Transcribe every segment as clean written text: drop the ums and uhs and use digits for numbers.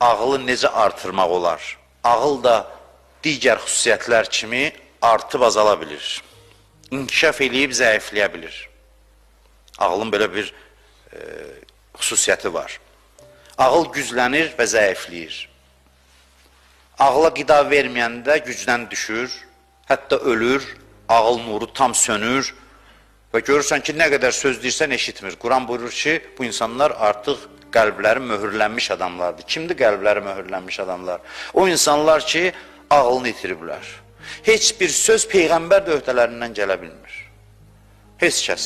Ağılı necə artırmaq olar? Ağıl da digər xüsusiyyətlər kimi artıb azala bilir. İnkişaf eləyib zəifləyə bilir. Ağılın belə bir xüsusiyyəti var. Ağıl güclənir və zəifləyir. Ağla qida verməyəndə gücdən düşür, hətta ölür, ağıl nuru tam sönür və görürsən ki, nə qədər söz deyirsən eşitmir. Quran buyurur ki, bu insanlar artıq qəlbləri möhürlənmiş adamlardır. Kimdir qəlbləri möhürlənmiş adamlar? O insanlar ki, ağlını itiriblər. Heç bir söz Peyğəmbər də öhdələrindən gələ bilmir. Heç kəs.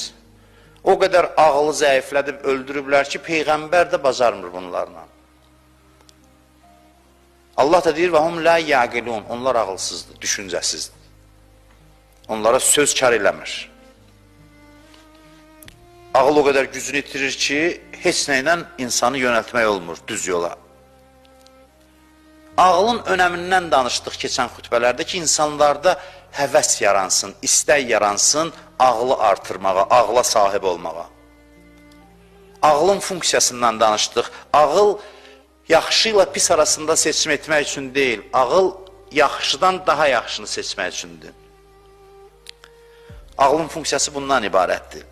O qədər ağlı zəiflədib öldürüblər ki, Peyğəmbər də bacarmır bunlarla. Allah da deyir, və hum la yaqilun. Onlar ağılsızdır, düşüncəsizdir. Onlara söz kar eləmir. Ağıl o qədər gücünü itirir ki, heç nə ilə insanı yönəltmək olmur düz yola. Ağlın önəmindən danışdıq keçən xütbələrdə ki, insanlarda həvəs yaransın, istək yaransın ağlı artırmağa, ağla sahib olmağa. Ağlın funksiyasından danışdıq. Ağıl yaxşı ilə pis arasında seçim etmək üçün deyil, ağıl yaxşıdan daha yaxşını seçmək üçündür. Ağlın funksiyası bundan ibarətdir.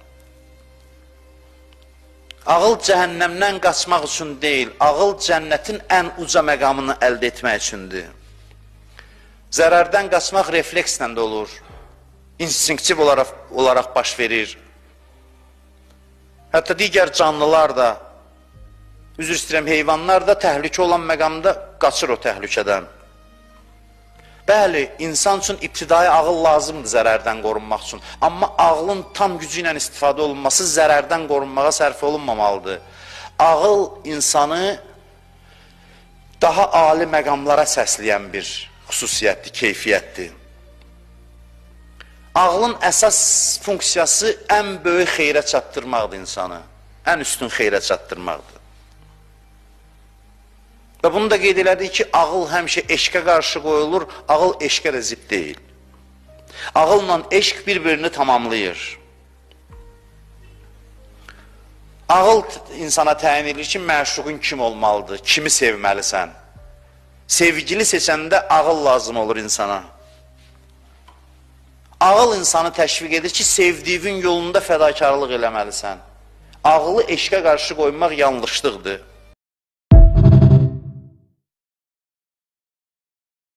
Ağıl cəhənnəmdən qaçmaq üçün deyil, ağıl cənnətin ən uca məqamını əldə etmək üçündür. Zərərdən qaçmaq reflekslə də olur, instinktiv olaraq baş verir. Hətta digər canlılar da, üzr istəyirəm, heyvanlar da təhlükə olan məqamda qaçır o təhlükədən. Bəli, insan üçün ibtidai ağıl lazımdır zərərdən qorunmaq üçün. Amma ağlın tam gücü ilə istifadə olunması zərərdən qorunmağa sərf olunmamalıdır. Ağıl insanı daha ali məqamlara səsləyən bir xüsusiyyətdir, keyfiyyətdir. Ağlın əsas funksiyası ən böyük xeyrə çatdırmaqdır insanı. Ən üstün xeyrə çatdırmaqdır. Və bunu da qeyd elədik ki, ağıl həmişə eşqə qarşı qoyulur, ağıl eşqə də zidd deyil. Ağılla eşq bir-birini tamamlayır. Ağıl insana təyin edir ki, məşuqun kim olmalıdır, kimi sevməlisən. Sevgili seçəndə ağıl lazım olur insana. Ağıl insanı təşviq edir ki, sevdiyinin yolunda fədakarlıq eləməlisən. Ağılı eşqə qarşı qoymaq yanlışlıqdır.